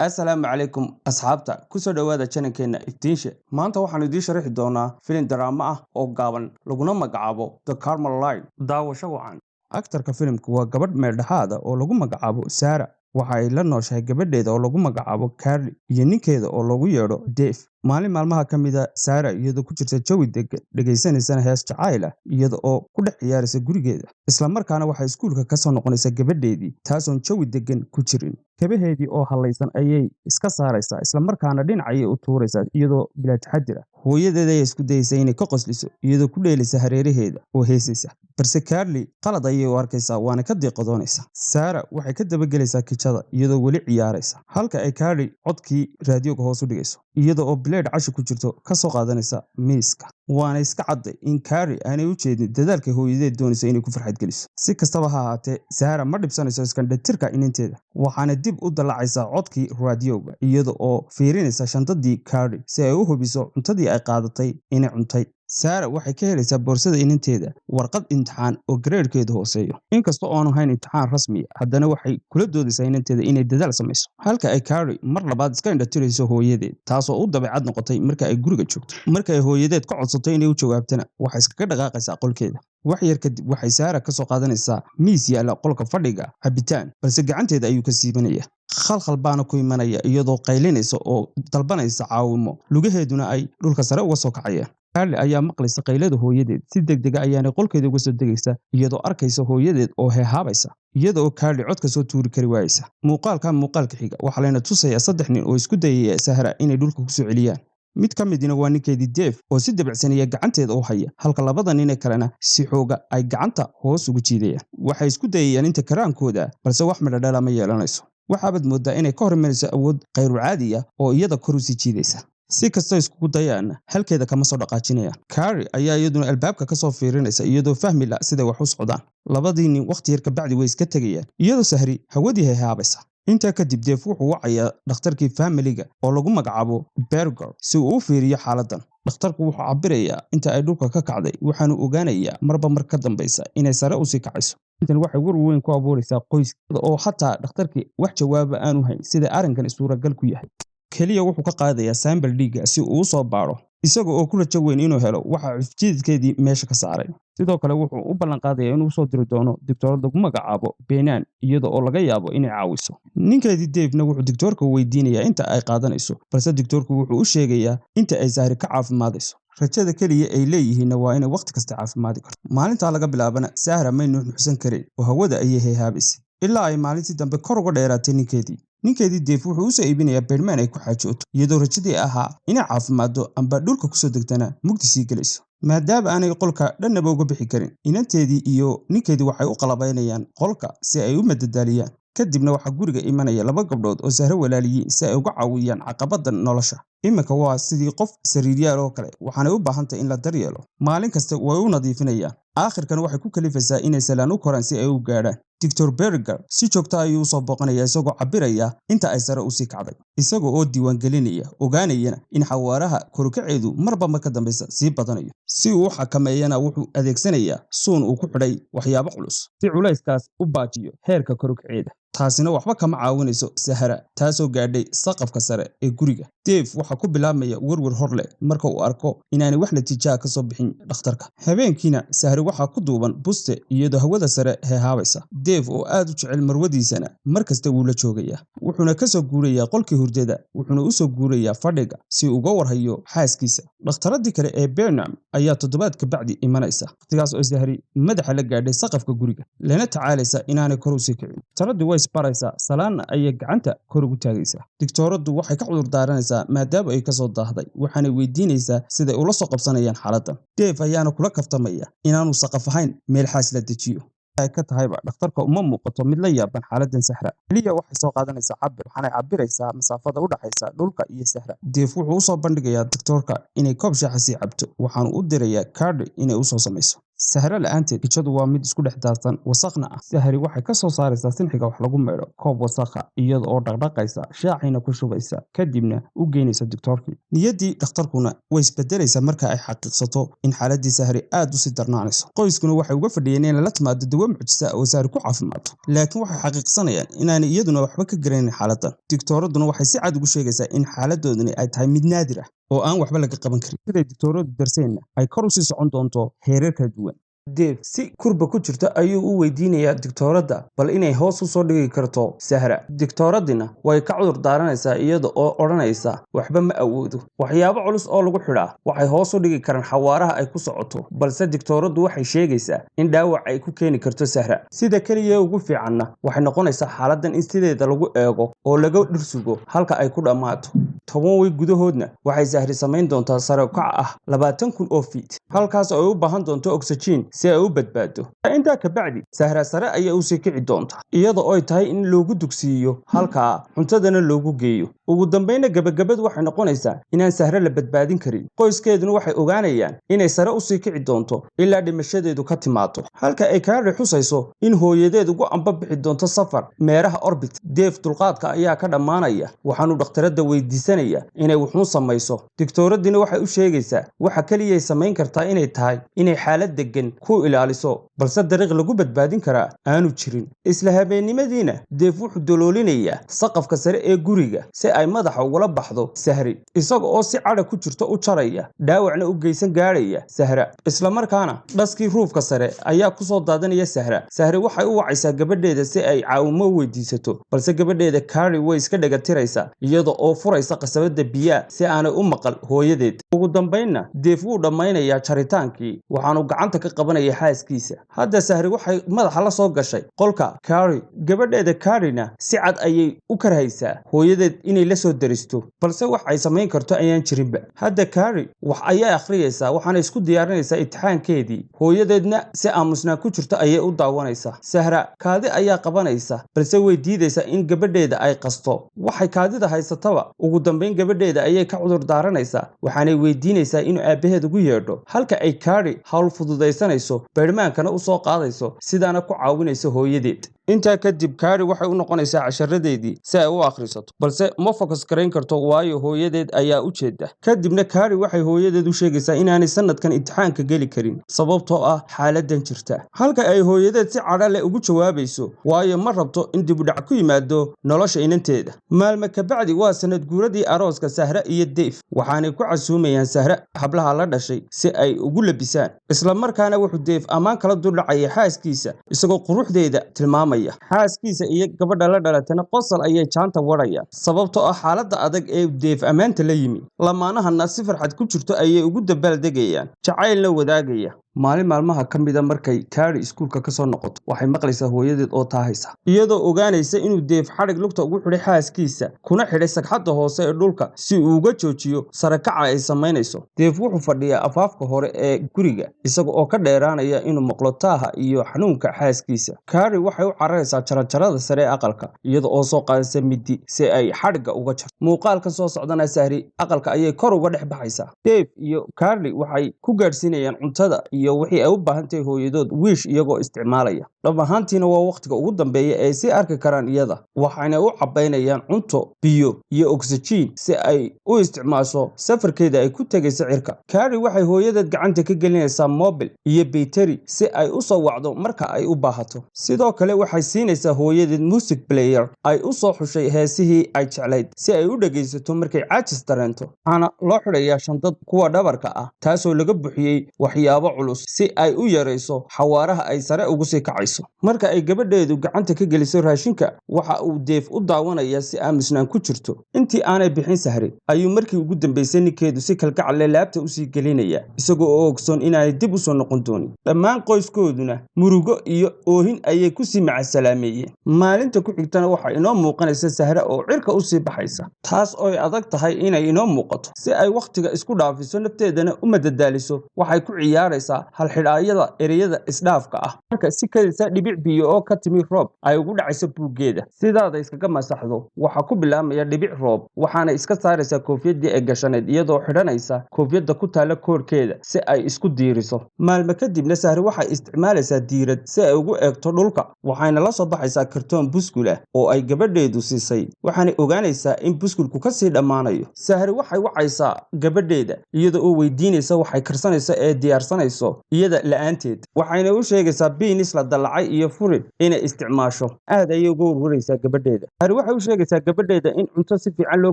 Asalaamu calaykum asxaabta, kusoo dhowaada channelkeena Iftiinshe. Maanta waxaanu idiin sharixi doonaa filim daraamo ah oo gaaban, laguna magacaabo The Karma Line. Daawasho wacan. Aktarka filimku waa gabadh meeldhexaada oo lagu magacaabo Saara. Waxa ay la nooshahay gabadheeda oo lagu magacaabo Carly iyo ninkeeda oo lagu yeedho Dave. Maalin maalmaha ka mid a, Saara iyadoo ku jirta jawi degan, dhegaysanaysana hees jacayl ah, iyada oo ku dhex ciyaaraysa gurigeeda, islamarkaana waxay iskuulka ka soo noqonaysaa gabadheedii, taasoon jawi degan ku jirin. Kabaheedii oo hallaysan ayay iska saaraysaa, islamarkaana dhinacayay u tuuraysaa iyadoo bilaa taxadir ah. Hooyadeed ayaa isku dayaysa inay ka qosliso iyadoo ku dheelaysa hareeraheeda oo heesaysa, balse Carly qalad ayay u arkaysaa, waana ka diiqadoonaysa. Saara waxay ka dabagelaysaa kijada iyadoo weli ciyaaraysa, halka ay Carly codkii raadiyoga hoos u dhigayso, iyada oo bileedh cashi ku jirto ka soo qaadanaysa miiska. Waana iska cadday in Carly aanay u jeedin dadaalka hooyadeed doonayso inay ku farxad geliso. Si kastaba ha ahaatee, Saara ma dhibsanayso iskandhatirka inanteeda, waxaana dib u dallacaysaa codkii raadiyoga iyada oo fiirinaysa shandadii Carly si ay u hubiso cuntadii ay qaadatay inay cuntay. Saara waxay ka helaysaa boorsada inanteeda warqad imtixaan oo gareerkeedu hooseeyo. Inkasta oo aanu hayn imtixaan rasmi, haddana waxay kula doodaysaa inanteeda inay dadaal samayso, halka ay Carly mar labaad iska indhatirayso hooyadeed, taasoo u dabeecad noqotay marka ay guriga joogto. Marka ay hooyadeed ka codsato inay u jawaabtana, waxay iskaga dhaqaaqaysaa qolkeeda. Wax yar kadib waxay Saara ka soo qaadanaysaa miis yaalla qolka fadhiga cabitaan, balse gacanteeda ayuu ka siibanaya. Khalkhal baana ku imanaya iyadoo qaylinaysa oo dalbanaysa caawimo, lugaheeduna ay dhulka sare uga soo kacayaan. Carly ayaa maqlaysa qaylada hooyadeed, si degdega ayaanay qolkeeda uga soo degaysa iyadoo arkaysa hooyadeed oo heehaabaysa, iyada oo Carly cod ka soo tuuri kari waayeysa. Muuqaalka muuqaalka xiga waxaa layna tusayaa saddex nin oo isku dayaya Sahra inay dhulka kusoo celiyaan. Mid ka midina waa ninkeedii Dave oo si dabacsanaya gacanteeda u haya, halka labada nin ee kalena si xooga ay gacanta hoos ugu jiidayaan. Waxay isku dayayaan inta karaankooda, balse wax midho dhala ma yeelanayso. Waxaabaad moodaa inay ka hor imanayso awood khayru caadi ah oo iyada kor u sii jiidaysa. Si kastoo iskugu dayaanna, halkeeda kama soo dhaqaajinayaan. Carly ayaa iyaduna albaabka kasoo fiirinaysa iyadoo fahmi la siday wax u socdaan. Labadii nin wakhti yar kabacdi way iska tegayaan, iyadoo Sahri hawadii hehaabaysa. Intaa kadib Dave wuxuu wacayaa dhakhtarkii faamiliga oo lagu magacaabo Berger si uu u fiiriyo xaaladdan. Dhakhtarku wuxuu cabirayaa inta ay dhulka ka kacday, waxaanu ogaanayaa marba mar ka dambaysa inay sare usii kacayso. Intan waxay war weyn ku abuuraysaa qoyska, oo xataa dhakhtarkii wax jawaaba aanu hayn sida arrinkan suuragal ku yahay. Keliya wuxuu ka qaadayaa sample dhiigga si uu u soo baadho, isaga oo ku rajo weyn inuu helo waxa cufjiidkeedii meesha ka saaray. Sidoo kale wuxuu u ballan qaadayaa inuu soo diri doono digtoorad lagu magacaabo Benaan, iyada oo laga yaabo inay caawiso. Ninkeedii Davena wuxuu digtoorka weydiinayaa inta ay qaadanayso, balse digtoorku wuxuu u sheegayaa inta ay Sahri ka caafimaadayso. Rajada keliya ay leeyihiinna waa inay wakhti kasta caafimaadi karto. Maalintaa laga bilaabana Sahra may nuuxnuuxsan karin oo hawada ayay heehaabaysay, ilaa ay maalintii dambe kor uga dheeraatay ninkeedii. Ninkeedii Dave wuxuu usoo iibinayaa beermaan ay ku xaajooto, iyadoo rajadii ahaa inay caafimaaddo amba dhulka kusoo degtana mugdi sii gelayso. Maadaama aanay qolka dhannaba uga bixi karin, inanteedii iyo ninkeedii waxay u qalabaynayaan qolka si ay u madadaaliyaan. Kadibna waxaa guriga imanaya laba gabdhood oo Sahro walaaliyiin si ay uga caawiyaan caqabada nolosha. Iminka waa sidii qof sariiryaal oo kale, waxaanay u baahantahay in la daryeelo. Maalin kasta way u nadiifinayaan. Aakhirkana waxay ku kalifaysaa inay salaan u koraan si ay u gaadhaan. Doctor Berger si joogta ayuu usoo booqanaya isagoo cabiraya inta ay sare usii kacday, isaga oo diiwaangelinaya, ogaanayana in xawaaraha korukaceedu marba mar ka dambaysa sii badanayo. Si uu u xakameeyana, wuxuu adeegsanayaa suun uu ku xidhay waxyaabo culus si culayskaas u baajiyo heerka korukaceeda. Taasina waxba kama caawinayso Sahara, taasoo gaadhay saqafka sare ee guriga. Dave waxaa ku bilaabmaya werwer hor leh marka uu arko inaanay wax natiijaha ka soo bixin dhakhtarka. Habeenkiina Sahri waxaa ku duuban buste iyadoo hawada sare heehaabaysa. Dave oo aad u jecel marwadiisana mar kasta wuu la joogayaa, wuxuuna ka soo guurayaa qolkii hurdada, wuxuuna u soo guurayaa fadhiga si uga warhayo xaaskiisa. Dhakhtaradii kale ee Bernam ayaa toddobaad kabacdi imanaysa, waqtigaas oo Sahri madaxa la gaadhay saqafka guriga, lana tacaalaysa inaanay kor usii kicin. Dhakhtaradii way isbaraysaa, salaanna ayay gacanta kor ugu taagaysaa. Digtooraddu waxay ka cudur daaranaysaa maadaama ay kasoo daahday, waxaanay weydiinaysaa siday ula soo qabsanayaan xaaladdan. Dave ayaana kula kaftamaya inaanu saqaf ahayn meel xaas la dejiyo. Ay ka tahayba, dhakhtarka uma muuqato mid la yaaban xaaladdan Sahra. Keliya waxay soo qaadanaysaa cabir, waxaanay cabiraysaa masaafada u dhaxaysa dhulka iyo Sahra. Dave wuxuu usoo bandhigayaa doctoorka inay koob shaaxa sii cabto, waxaanu u dirayaa Carly inay usoo samayso. Sahro la'aanteed jikadu waa mid isku dhex daadsan, wasakhna ah. Sahri waxay ka soo saaraysaa sinxiga wax lagu maydho koob wasakha, iyada oo dhaqdhaqaysa, shaaciina ku shubaysa, kadibna u geynaysa digtoorkii. Niyaddii dhakhtarkuna way isbedelaysaa marka ay xaqiiqsato in xaaladii Sahri aad u sii darnaanayso. Qoyskuna waxay uga fadhiyeen inay la timaado dawo mucjisa oo Sahri ku caafimaado, laakiin waxay xaqiiqsanayaan inaanay iyaduna waxba ka garanayn xaaladdan. Digtooraduna waxay si cad ugu sheegaysaa in xaaladoodani ay tahay mid naadir ah oo aan waxba laga qaban karin, siday digtooradu darseenna ay kor usii socon doonto heerar kala duwan. Deef si kurba ku jirta ayuu u weydiinayaa digtooradda bal inay hoos u soo dhigi karto Sahra. Digtooradina way ka cudur daaranaysaa iyada oo odhanaysa waxba ma awoodo. Waxyaabo culus oo lagu xidhaa waxay hoos u dhigi karaan xawaaraha ay ku socoto, balse digtooraddu waxay sheegaysaa in dhaawac ay ku keeni karto Sahra. Sida keliya ugu fiicanna waxay noqonaysaa xaaladdan in sideeda lagu eego oo laga dhursugo halka ay ku dhammaato. 10 wiig gudahoodna waxay Sahri samayn doontaa sare u kac ah 20,000 oo fiit, halkaas oo ay u baahan doonto oksijiin si ay u badbaado. Intaa ka bacdi Sahra sare ayay usii kici doontaa, iyada oo ay tahay in loogu dugsiiyo halkaa, cuntadana loogu geeyo. Ugu dambayna gabagabadu waxay noqonaysaa inaan Sahre la badbaadin karin. Qoyskeeduna waxay ogaanayaan inay sare usii kici doonto ilaa dhimashadeedu ka timaado, halka ay Kaari xusayso in hooyadeed ugu ambabixi doonto safar meeraha orbit. Deef dulqaadka ayaa ka dhammaanaya, waxaanu dhakhtaradda weydiisanaya inay wuxuun samayso. Digtooraddiina waxay u sheegaysaa waxa keliyay samayn kartaa inay tahay inay xaalad deggan ku ilaaliso, balse dariiq lagu badbaadin karaa aanu jirin. Isla habeennimadiina Deef wuxuu daloolinayaa saqafka sare ee guriga si ay madaxa ugula baxdo Sahri, isaga oo si cadha ku jirto u jaraya, dhaawacna u geysan gaadhaya Sahra. Islamarkaana dhaskii ruufka sare ayaa kusoo daadanaya Sahra. Sahri waxay u wacaysaa gabadheeda si ay caawimo u weydiisato, balse gabadheeda Kaari way iska dhagatiraysaa iyada oo furaysa qasabada biyaha si aanay u maqal hooyadeed. Ugu dambaynna Deef wuu dhammaynayaa jaritaankii, waxaanu gacanta ka qabanaya xaaskiisa. Hadda Sahri waxay madaxa la soo gashay qolka Kaari. Gabadheeda Kaarina si cad ayay u karhaysaa hooyadeed inay la soo daristo, balse wax ay samayn karto ayaan jirinba. Hadda Kaari wax ayay akhriyaysaa, waxaana isku diyaarinaysaa imtixaankeedii. Hooyadeedna si aamusnaan ku jirto ayay u daawanaysaa. Sahra kaadi ayaa qabanaysa, balse way diidaysaa in gabadheeda ay qasto. Waxay kaadida haysataba ugu dambayn gabadheeda ayay ka cudur daaranaysaa, waxaanay weydiinaysaa inuu aabbaheed ugu yeedho, halka ay Kaari hawl fududaysanayso, beermaankana u soo qaadayso, sidaana ku caawinayso hooyadeed. Intaa kadib Kaari waxay u noqonaysaa casharadeedii si ay u akhrisato, balse ma focus garayn karto waayo hooyadeed ayaa u jeeda. Kadibna Kaari waxay hooyadeed u sheegaysaa inaanay sanadkan imtixaanka geli karin sababtoo ah xaaladdan jirta, halka ay hooyadeed si cadho leh ugu jawaabayso waayo ma rabto in dib u dhac ku yimaado nolosha inanteeda. Maalmo ka bacdi waa sanad guuradii arooska Sahra iyo Deef, waxaanay ku casuumayaan Sahra hablaha la dhashay si ay ugu labisaan. Isla markaana wuxuu Deef ammaan kala duldhacaya xaaskiisa isagoo quruxdeeda tilmaamaya. Xaaskiisa iyo gabadha la dhalatana qosol ayay jaanta wadhayaan sababtoo ah xaaladda adag ee Deef ammaanta la yimi. Lamaanahana si farxad ku jirto ayay ugu dabaaldegayaan, jacaylna wadaagaya. Maalin maalmaha ka mida markay Kaari iskuulka ka soo noqoto, waxay maqlaysaa hooyadeed oo taahaysa, iyadoo ogaanaysa inuu Deef xadhig lugta ugu xidhay xaaskiisa, kuna xidhay sagxadda hoose ee dhulka si uu uga joojiyo sare kaca ay samaynayso. Deef wuxuu fadhiyaa afaafka hore ee guriga isaga oo ka dheeraanaya inuu maqlo taaha iyo xanuunka xaaskiisa. Kaari waxay u cararaysaa jaranjarada sare ee aqalka iyada oo soo qaadaysa midi si ay xadhigga uga jarto. Muuqaalkan soo socdana Sahri aqalka ayay kor uga dhex baxaysaa. Deef iyo Kaarli waxay ku gaadhsiinayaan cuntada iyo wixii ay u baahan tahay hooyadood wiish iyagoo isticmaalaya. Dhab ahaantiina waa waqtiga ugu dambeeya ee ay sii arki karaan iyada, waxayna u cabaynayaan cunto, biyo iyo oksijiin si ay u isticmaasho safarkeeda ay ku tegayso cirka. Kaari waxay hooyadeed gacanta ka gelinaysaa mobil iyo bayteri si ay u soo wacdo marka ay u baahato. Sidoo kale waxay siinaysaa hooyadeed music player ay u soo xushay heesihii ay jeclayd si ay u dhegaysato markay caajis dareento. Waxaana loo xidhayaa shandad kuwa dhabarka ah, taasoo laga buuxiyey waxyaabo culus si ay u yarayso xawaaraha ay sare ugu sii kacayso. Marka ay gabadheedu gacanta ka geliso raashinka, waxa uu Deef u daawanayaa si aamusnaan ku jirto. Intii aanay bixin Sahri ayuu markii ugu dambeysay ninkeedu si kalgacal leh laabta usii gelinaya, isagoo oo ogsoon inaanay dib u soo noqon doonin. Dhammaan qoyskooduna murugo iyo oohin ayay ku sii macasalaameeyeen. Maalinta ku xigtana waxaa inoo muuqanaysa Sahra oo cirka usii baxaysa, taas oo ay adag tahay inay inoo muuqato. Si ay wakhtiga isku dhaafiso, nafteedana u madadaaliso, waxay ku ciyaaraysaa halxidhaayada ereyada isdhaafka ah. Marka si kadisa dhibic biyo oo ka timi roob ay ugu dhacayso buuggeeda, sidaada iskaga masaxdo waxaa ku bilaabmaya dhibic roob. Roob, waxaana iska saaraysaa koofiyadii ay gashaneed iyadoo xidhanaysa koofiyadda ku taalla koorkeeda si ay isku diiriso. Maalmo kadibna Sahri waxay isticmaalaysaa diirad si ay ugu eegto dhulka, waxayna la soo baxaysaa kartoon buskul ah oo ay gabadheedu siisay, waxaanay ogaanaysaa in buskulku kasii dhammaanayo. Sahri waxay wacaysaa gabadheeda iyada oo weydiinaysa waxay karsanayso ee diyaarsanayso iyada la'aanteed, waxayna u sheegaysaa biinis la dallacay iyo furid inay isticmaasho. Aad ayay uga warwaraysaa gabadheeda. Sahri waxay u sheegaysaa gabadheeda in cunto si fiican loo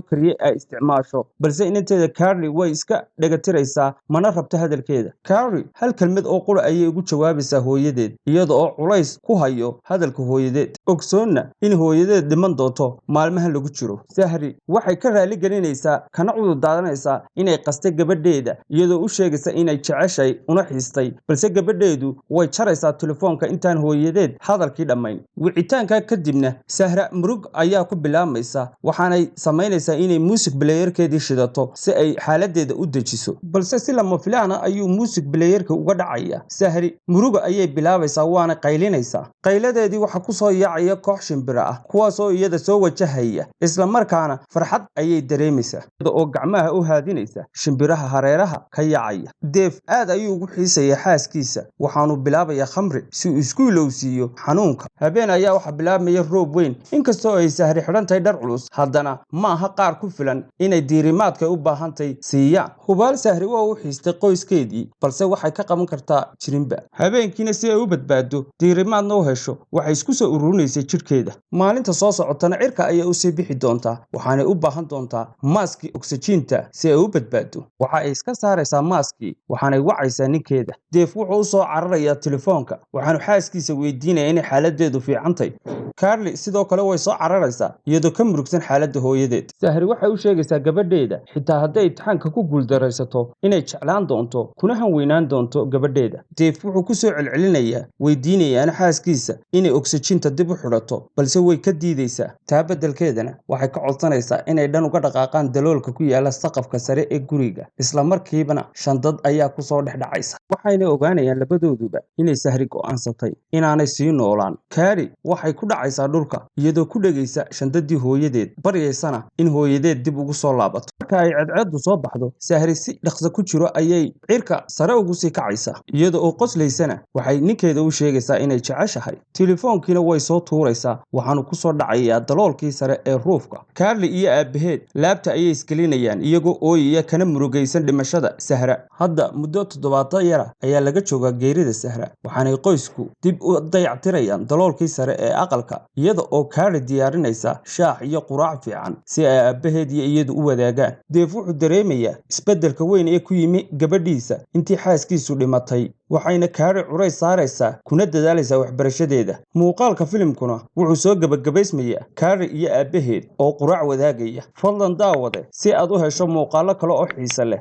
kariyey ay isticmaasho, balse inanteeda Carly way iska dhagatiraysaa, mana rabto hadalkeeda. Carly hal kelmad oo qura ayay ugu jawaabaysaa hooyadeed, iyada oo culays ku hayo hadalka hooyadeed, ogsoonna in hooyadeed dhiman doonto maalmahan lagu jiro. Sahri waxay ka raali gelinaysaa kana cudur daadanaysaa inay qastay gabadheeda, iyadoo u sheegaysa inay jeceshay una xiistay, balse gabadheedu way jaraysaa telefoonka intaan hooyadeed hadalkii dhammayn. Wicitaanka kadibna Sahra murug ayaa ku bilaabmaysa, waxaanay samaynaysaa inay music playerkeedii shidato si ay xaaladeeda u dejiso, balse si lama filaana ayuu music playerka uga dhacaya. Sahri muruga ayay bilaabaysaa, waana qaylinaysaa. Qayladeedii waxaa ku soo yaacaya koox shimbiro ah, kuwaasoo iyada soo wajahaya, isla markaana farxad ayay dareemaysaa iyada oo gacmaha u haadinaysa shimbiraha hareeraha ka yaacaya. Deef aad ayuu ugu xiisayaa xaaskiisa, waxaanu bilaabayaa khamri si uu isku ilowsiiyo xanuunka. Habeen ayaa waxaa bilaabmaya roob weyn, inkastoo ay Sahri xidhan tahay dhar culus, haddana ma aha qaar ku filan inay diirimaadka u baahantay siiyaan. Hubaal Sahri waa u xiistay qoyskeedii, balse waxay ka qaban kartaa jirinba. Habeenkiina si ay u badbaado diirimaadna u hesho, waxay isku soo ururinaysay jidhkeeda. Maalinta soo socotana cirka ayay usii bixi doontaa, waxaanay u baahan doontaa maaskii oksijiinta si ay u badbaado. Waxa ay iska saaraysaa maaskii, waxaanay wacaysaa ninkeeda. Deef wuxuu u soo cararayaa telefoonka, waxaanu xaaskiisa weydiinaya inay xaaladeedu fiicantay. Carly sidoo kale way soo cararaysaa iyadoo ka murugsan xaaladda hooyadeed. Sahri waxay u sheegaysaa gabadheeda xitaa hadday imtixaanka ku guuldaraysato inay jeclaan doonto kuna hanweynaan doonto gabadheeda. Deef wuxuu ku soo celcelinayaa weydiinayaana xaaskiisa inay oksijiinta dib u xidhato, balse way ka diidaysaa. Taa beddelkeedana waxay ka codsanaysaa inay dhan uga dhaqaaqaan daloolka ku yaala saqafka sare ee guriga. Isla markiibana shandad ayaa ku soo dhex dhacaysa, waxayna ogaanayaan labadooduba inay Sahri go'aansatay inaanay sii noolaan. Carly waxay ku dhacaysaa dhulka iyadoo ku dhegaysa shandadii hooyadeed, baryaysana in hooyadeed dib ugu soo laabato. Marka ay cadceedu soo baxdo, Sahri si dhaqso ku jiro ayay cirka sare ugu sii kacaysaa, iyada oo qoslaysana waxay ninkeeda u sheegaysaa inay jeceshahay. Telefoonkiina way soo tuuraysaa, waxaanu ku soo dhacayaa daloolkii sare ee ruufka. Carly iyo aabaheed laabta ayay isgelinayaan iyagoo ooyaya kana murugaysan dhimashada Sahra. Hadda muddo toddobaadyo yara ayaa laga joogaa geerida Sahra, waxaanay qoysku dib u dayactirayaan daloolkii sare ee aqalka, iyada oo Carly diyaarinaysa shaax iyo quraac fiican si ay aabaheed iyo iyadu u wadaagaan. Deef wuxuu dareemayaa isbeddelka weyn ee ku yimi gabadhiisa intii xaaskiisu dhimatay, waxayna Carly culays saaraysaa kuna dadaalaysaa waxbarashadeeda. Muuqaalka filimkuna wuxuu soo gabagabaysmayaa Carly iyo aabaheed oo quraac wadaagaya. Fadlan daawade si aad u hesho muuqaallo kale oo xiiso leh.